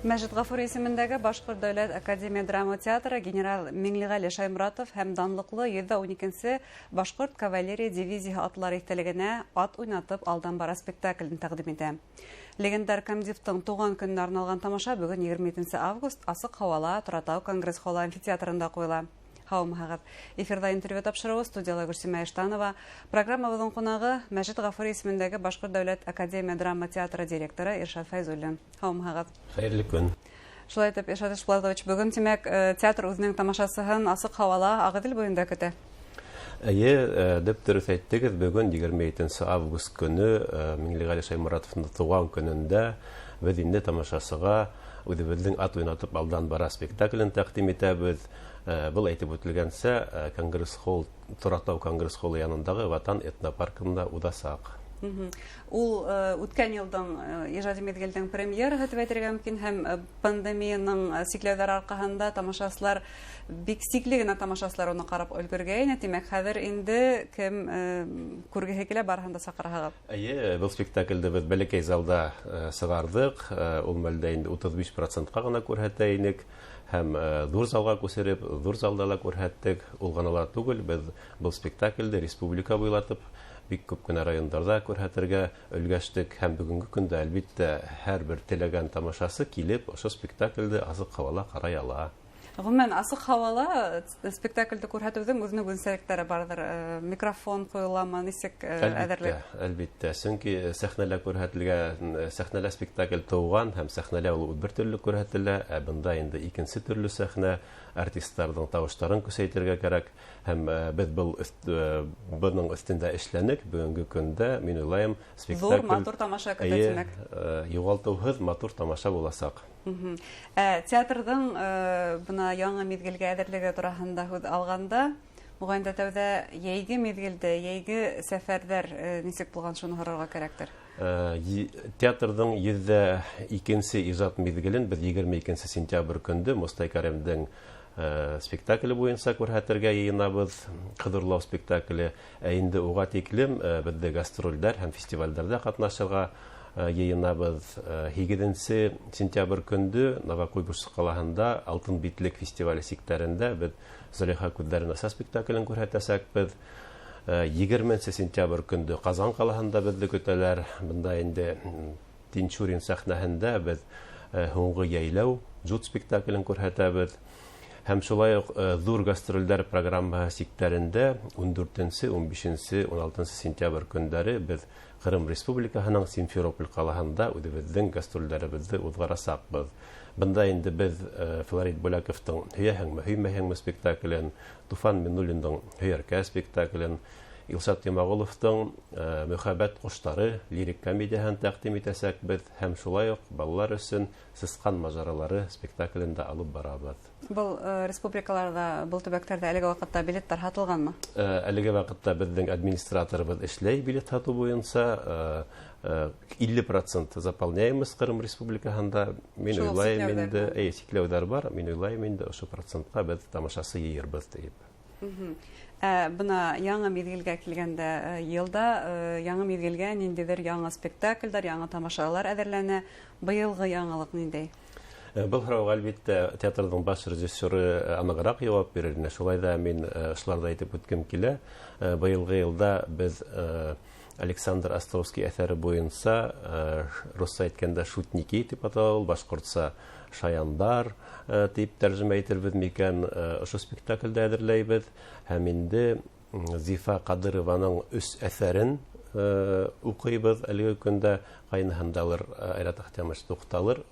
Мәжит Ғафури исемендәге Башҡорт дәүләт академия драма театры генерал Миңлеғәле Шайморатов һәм данлыҡлы 112-нсе Башҡорт кавалерия дивизияһы атлылары иҫтәлегенә «Ат уйнатып алдан бара» спектаклен тәҡдим итә. Легендар комдивтың тыуған көнөнә арналған тамаша бөгөн, 27 август, асыҡ һауала Торатау конгресс-холлы амфитеатрында ҡуйыла. Һаумыһығыҙ! Эфирҙа интервью тапшырыуы, студияла Гөлсимә Иштанова. Программабыҙҙың ҡунағы — Мәжит Ғафури исемендәге Башҡорт дәүләт академия драма театры директоры Иршат Фәйзуллин. Һаумыһығыҙ! Хәйерле көн! Шулай итеп, Иршат Ишбулатович, бөгөн, тимәк, театр үҙенең тамашасыһын асыҡ һауала, Ағиҙел буйында көтә. Эйе, дөп дөрөҫ әйттегеҙ, бөгөн, 27 август көнө, Миңлеғәле Шайморатовтың тыуған көнөндә беҙ инде тамашасыға үҙебеҙҙең «Ат уйнатып алдан бара» спектаклен тәҡдим итәбеҙ. Был, әйтеп үтелгәнсә, конгресс-холл, Торатау конгресс-холлы янындағы Ватан этнопаркында уҙасаҡ. Ул үткән йылдың ижади миҙгелдең премьераһы тип әйтергә мөмкин, һәм пандемияның сикләүҙәре арҡаһында тамашасылар, бик сикле генә тамашасылар уны ҡарап өлгөргәйне. Тимәк, хәҙер инде кем күргеһе килә, барыһын да саҡыраһығыҙ. Эйе, был спектаклде беҙ бәләкәй залда сығарҙыҡ. Ул мәлдә инде 35 процентҡа ғына күрһәтә инек һәм ҙур залға күсереп, ҙур залда ла күрһәттек. Ул ғына ла түгел, беҙ был спектаклде республика буйлатып бик күп кенә райондарҙа күрһәтергә өлгәштек һәм бөгөнгө көндә, әлбиттә, һәр бер теләгән тамашасы килеп, ошо спектаклде асыҡ һауала ҡарай ала. Ғөмүмән, асыҡ һауала спектаклде күрһәтеүҙең үҙенең үҙенсәлектәре барҙыр. Микрофон ҡуйыламы, нисек әҙерлек? Әлбиттә, сөнки сәхнәлә күрһәтелгән, сәхнәлә спектакль тыуған һәм сәхнәлә ул бер төрлө күрһәтелә, ә бында инде икенсе төрлө сәхнә, артисттарҙың тауыштарын көсәйтергә кәрәк һәм беҙ бының өҫтөндә эшләнек. Бөгөнгө көндә, мин уйлайым, спектакль Ҙур, матур тамаша көтә, тимәк. Юғалтыуһыҙ матур тамаша буласаҡ. Ә театрҙың бына яңы миҙгелгә әҙерлеге тураһында һүҙ алғанда, моғайын да, тәүҙә йәйге миҙгелде, йәйге сәфәрҙәр нисек булған, шуны һорарға кәрәктер. Театрҙың 102-нсе ижад миҙгелен беҙ 22 сентябрь көндө Мостай Кәримдең спектакле буйынса күрһәтергә йыйынабыҙ, «Ҡыҙ урлау» спектакле. Ә инде уға тиклем беҙҙе гастролдәр һәм фестивалдәрҙә ҡатнашырға йыйынабыҙ. 8 сентябрь көндө Новокуйбышев ҡалаһында «Алтын битлек» фестивале сиктәрендә беҙ «Зөләйха күҙҙәрен аса» спектаклен күрһәтәсәкбеҙ. 20 сентябрь көндө Ҡазан ҡалаһында беҙҙе көтәләр. Бында инде Тинчурин сәхнәһендә беҙ «Һуңғы йәйләү» джут спектаклен күрһәтәбеҙ. Һәм шулай уҡ ҙур гастролдәр программаһы сиктәрендә 14-нсе, 15-нсе, 16 сентябрь көндәре беҙ Ҡырым Республикаһының Симферополь ҡалаһында үҙебеҙҙең гастролдәребеҙҙе уҙғарасаҡбыҙ. Бында инде беҙ Флорид Бүләковтың «Һөйәһеңме, һөймәйһеңме» спектаклен, Туфан Миннуллиндың «Һөйәркә» спектаклен, Илшат Йомағоловтың «Мөхәббәт ҡоштары» лирик комедияһын тәҡдим итәсәкбеҙ һәм шулай уҡ балалар өсөн «Сысҡан мажаралары» спектаклен дә алып барабыҙ. Был республикаларҙа, был төбәктәрҙә әлеге ваҡытта билеттар һатылғанмы? Әлеге ваҡытта беҙҙең администраторыбыҙ эшләй билет һатыу буйынса. 50% заполняемость Ҡырым Республикаһында. Мин Шул уҡ уйлайым сикләүҙәр инде, бар. Эйе, сикләүҙәр бар. Мин уйлайым инде, ошо процентҡа беҙ тамашасы йыйырбыҙ тип. Ә бына яңы миҙгелгә килгәндә, йылда яңы миҙгелгә ниндәйҙер яңы спектаклдәр, яңы тамашалар әҙерләнә. Быйылғы яңылыҡ ниндәй? Был һорауға, әлбиттә, театрҙың баш режиссеры анығыраҡ яуап бирер ине. Шулай ҙа мин ошоларҙы әйтеп үткем килә. Быйылғы йылда беҙ Александр Островский әҫәре буйынса, русса әйткәндә, «Шутники» тип атала ул, башҡортса «Шаяндар» тип тәржемә итербеҙ микән, ошо спектаклде әҙерләйбеҙ. Һәм инде Зифа Ҡадырованың өс әҫәрен уҡыйбыҙ әлеге көндә, ҡайныһындалыр Айрат Әхтәмович туҡталыр,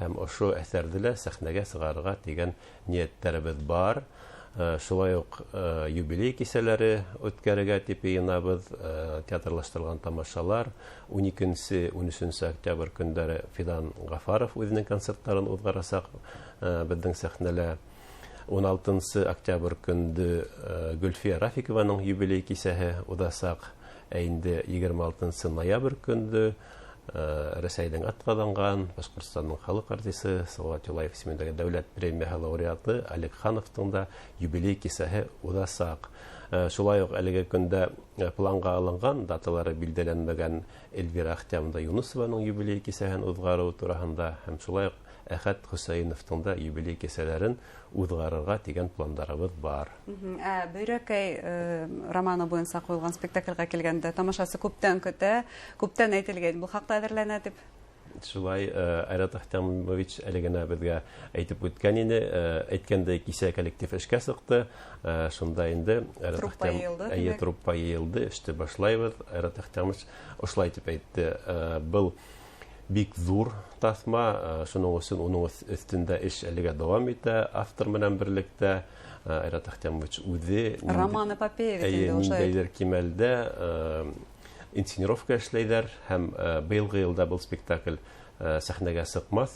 һәм ошо әҫәрҙе лә сәхнәгә сығарырға тигән ниәттәребеҙ бар. Шулай уҡ юбилей кисәләре үткәрергә тип йыйынабыҙ, театрлаштырылған тамашалар. 12-нсе, 13-нсе октябрь көндәре Фидан Ғафаров үҙенең концерттарын уҙғарасаҡ беҙҙең сәхнәлә. 16-нсы октябрь көндө Гөлфиә Рафикованың юбилей кисәһе уҙасаҡ. Ә инде 26 ноябрь көндө Рәсәйҙең атҡаҙанған, Башҡортостандың халыҡ артисы, Салауат Юлаев исемендәге дәүләт премияһы лауреаты Олег Хановтың да юбилей кисәһе уҙасаҡ. Шулай уҡ әлеге көндә планға алынған, даталары билдәләнмәгән Эльвира Әхтәмовна Юнусованың юбилей кисәһен уҙғарыу тураһында һәм шулай уҡ Әхәт Хөсәйеновтың да юбилей кисәләрен уҙғарырға тигән пландарыбыҙ бар. Ә Бөйрәкәй романы буйынса ҡуйылған спектаклгә килгәндә, тамашасы күптән көтә, күптән әйтелгән, был хаҡта әҙерләнә тип. Шулай, Айрат Әхтәмович әле генә беҙгә әйтеп үткән ине, әйткәндәй, кисә коллектив эшкә сыҡты, шунда инде труппа йыйылды. Әйе, труппа йыйылды, эште башлайбыҙ. Айрат Әхтәмович ошолай тип әйтте, был бик ҙур таҫма, шуның өсөн уның өҫтөндә эш әлегә дауам итә, автор менән берлектә. Айрат Әхтәмович үҙе роман эпопея бит инде, ниндәйҙер кимәлдә инсценировка эшләйҙәр, һәм быйылғы йылда был спектакль сәхнәгә сыҡмаҫ,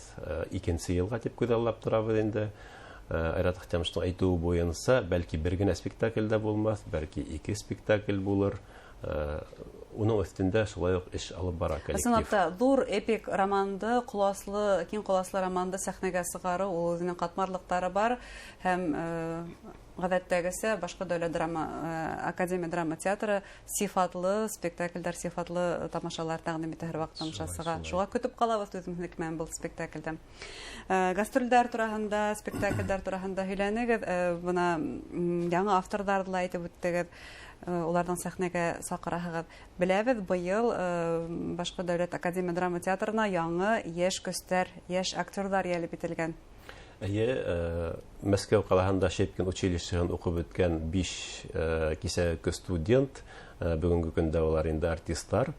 икенсе йылға тип күҙаллап торабыҙ инде. Айрат Әхтәмовичтың әйтеүе буйынса, бәлки бер генә спектакль дә булмаҫ, бәлки ике спектакль булыр. Уның өҫтөндә шулай уҡ эш алып бара коллектив. Ысынлап та, ҙур эпик романды, ҡоласлы, киң ҡоласлы романды сәхнәгә сығарыу, ул үҙенең ҡатмарлыҡтары бар, һәм ғәҙәттәгесә Башҡорт дәүләт драма академия драма театры сифатлы спектаклдәр, сифатлы тамашалар тәҡдим итә һәр ваҡыт тамашасыға. Шуға көтөп ҡалабыҙ түҙемлек менән был спектаклдә. Гастролдәр тураһында, спектаклдәр тураһында һөйләнегеҙ, бына яңы авторҙарҙы ла әйтеп үттегеҙ, уларҙың сәхнәгә саҡыраһығыҙ. Беләбеҙ, быйыл Башҡорт дәүләт академия драма театрына яңы йәш көстәр, йәш актерҙар йәлеп ителгән. Эйе, Мәскәү ҡалаһында Щепкин училищеһын уҡып бөткән 5 кисәге студент, бөгөнгө көндә улар инде артисттар.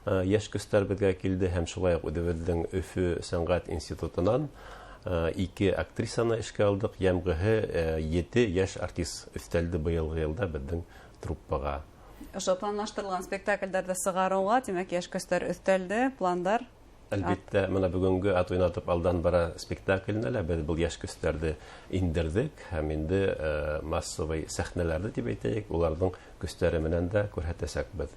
Йәш көстәр беҙгә килде, һәм шулай уҡ үҙебеҙҙең Өфө сәнғәт институтынан 2 актрисаны эшкә алдыҡ. Йәмғеһе 7 йәш артист өҫтәлде быйылғы йылда беҙҙең труппаға. Ошо планлаштырылған спектаклдәрҙе сығарыуға, тимәк, йәш көстәр өҫтәлде, пландар. Әлбиттә, бына бөгөнгө Ат уйнатып алдан бара спектакленә лә беҙ был йәш көстәрҙе индерҙек, һәм инде массовый сәхнәләрҙе тип әйтәйек, уларҙың көстәре менән дә күрһәтәсәкбеҙ.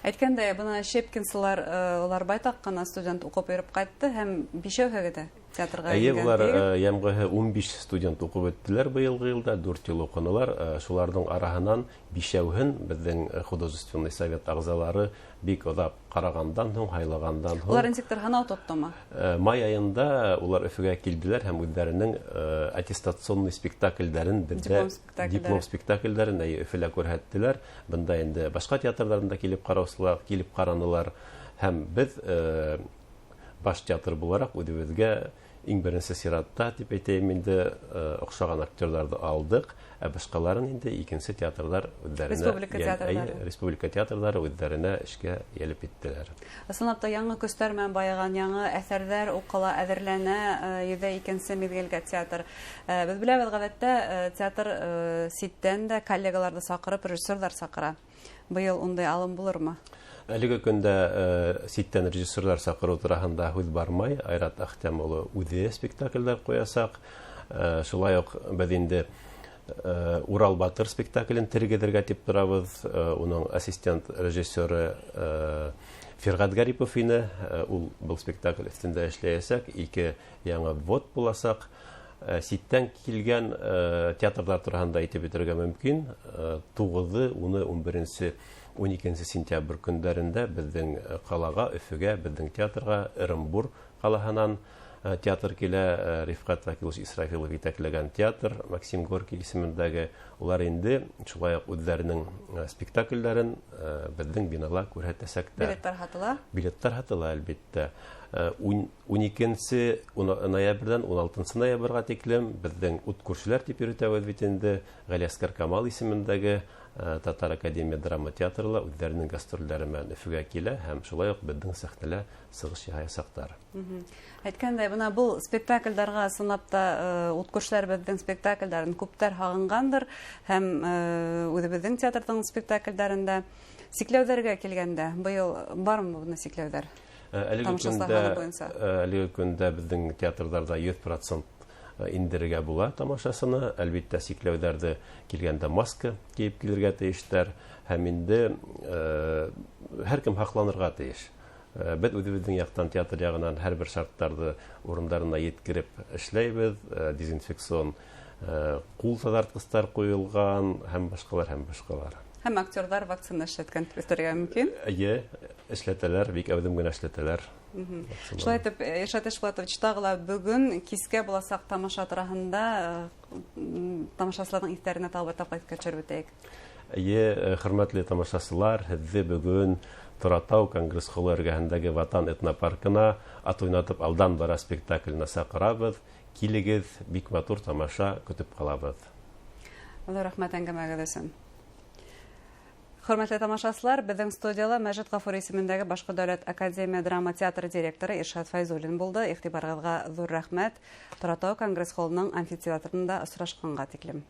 Әйткәндәй, бына Щепкинсылар, улар байтаҡ ҡына студент уҡып йөрөп ҡайтты, һәм бишәүһе генә театрға Эйе, ингән улар, тиген. Йәмғеһе 15 студент уҡып бөттөләр быйылғы йылда, 4 йыл уҡынылар. Шуларҙың араһынан бишәүһен беҙҙең художественный совет ағзалары бик оҙаҡ ҡарағандан һуң, һайлағандан һуң. Улар нисектер һынау тоттомо? Май айында улар Өфөгә килделәр һәм үҙҙәренең аттестационный спектаклдәрен беҙҙә Диплом спектаклдәре. диплом спектаклдәрен, әйе, Өфөлә күрһәттеләр. Бында инде башҡа театрҙарҙан да килеп ҡараусылар, килеп ҡаранылар. Һәм беҙ баш театр булараҡ үҙебеҙгә иң беренсе сиратта тип әйтәйем инде, оҡшаған актерҙарҙы алдыҡ, ә башҡаларын инде икенсе театрҙар үҙҙәренә Республика театрҙары. Әйе, республика театрҙары үҙҙәренә эшкә йәлеп иттеләр. Ысынлап та яңы көстәр менән байыған яңы әҫәрҙәр уҡыла, әҙерләнә йөҙҙә икенсе миҙгелгә театр. Беҙ беләбеҙ, ғәҙәттә театр ситтән дә коллегаларҙы саҡырып, режиссерҙар саҡыра. Быйыл ундай алым булырмы? Әлеге көндә ситтән режиссерҙар саҡырыу тураһында һүҙ бармай. Айрат Әхтәм улы үҙе спектаклдәр ҡуясаҡ. Шулай уҡ беҙ инде Урал Батыр спектаклен тергеҙергә тип торабыҙ. Уның ассистент режиссеры Фирғәт Гарипов ине. Ул был спектакль өҫтөндә эшләйәсәк. 2 яңы ввод буласаҡ. Ситтән килгән театрҙар тураһында әйтеп үтергә мөмкин. 9-ы, 10-ы, 11-се, 12 сентябрь көндәрендә беҙҙең ҡалаға, Өфөгә, беҙҙең театрға Ырымбур ҡалаһынан театр килә, Рифҡәт Вәкилович Исрафилов етәкләгән театр, Максим Горький исемендәге. Улар инде шулай уҡ үҙҙәренең спектаклдәрен беҙҙең бинала күрһәтәсәктәр. Билеттар һатыла? Билеттар һатыла, әлбиттә. Ун икенсе ноябрҙән ун алтынсы ноябргә тиклем беҙҙең ут күршеләр тип йөрөтәбеҙ бит инде, Ғәлиәсҡәр Камал исемендәге Татар академия драма театры ла үҙҙәренең гастролдәре менән Өфөгә килә һәм шулай уҡ беҙҙең сәхнәлә сығыш яһаясаҡтар. Әйткәндәй, бына был спектаклдәргә ысынлап та ут күршеләр беҙҙең спектаклдәрен күптәр һағынғандыр һәм үҙебеҙҙең театрҙың спектаклдәрендә сикләүҙәргә килгәндә быйыл бармы бына сикләүҙәр? Тамашасылар һаны буйынса. Әлеге көндә беҙҙең театрҙарҙа йөҙ процент индерергә була тамашасыны. Әлбиттә, сикләүҙәрҙе килгәндә маска кейеп килергә тейештәр һәм инде һәр кем һаҡланырға тейеш. Беҙ үҙебеҙҙең яҡтан, театр яғынан һәр бер шарттарҙы урындарына еткереп эшләйбеҙ. Дезинфекцион ҡул таҙартҡыстар ҡуйылған һәм башҡалар, һәм башҡалар. Һәм актерҙар вакцина эшләткән тип әйтергә мөмкин? Эйе, эшләтәләр, бик әүҙем генә эшләтәләр. Шулай итеп, Илшат Ишбулатович, тағы ла бөгөн кискә буласаҡ тамаша тураһында тамашасыларҙың иҫтәренә тағы бер тапҡыр иҫкә төшөрөп үтәйек. Эйе, хөрмәтле тамашасылар, һеҙҙе бөгөн Торатау конгресс холы эргәһендәге Ватан этнопаркына «Ат уйнатып алдан бара» спектакленә саҡырабыҙ. Килегеҙ, бик матур тамаша көтөп ҡалабыҙ. Ҙур рәхмәт әңгәмәгеҙ өсөн. Хөрмәтле тамашасылар, беҙҙең студияла Мәжит Ғафури исемендәге Башҡорт дәүләт академия драма театры директоры Илшат Фәйзуллин булды. Иғтибарығыҙға ҙур рәхмәт. Торатау конгресс холының амфитеатрында осрашҡанға тиклем.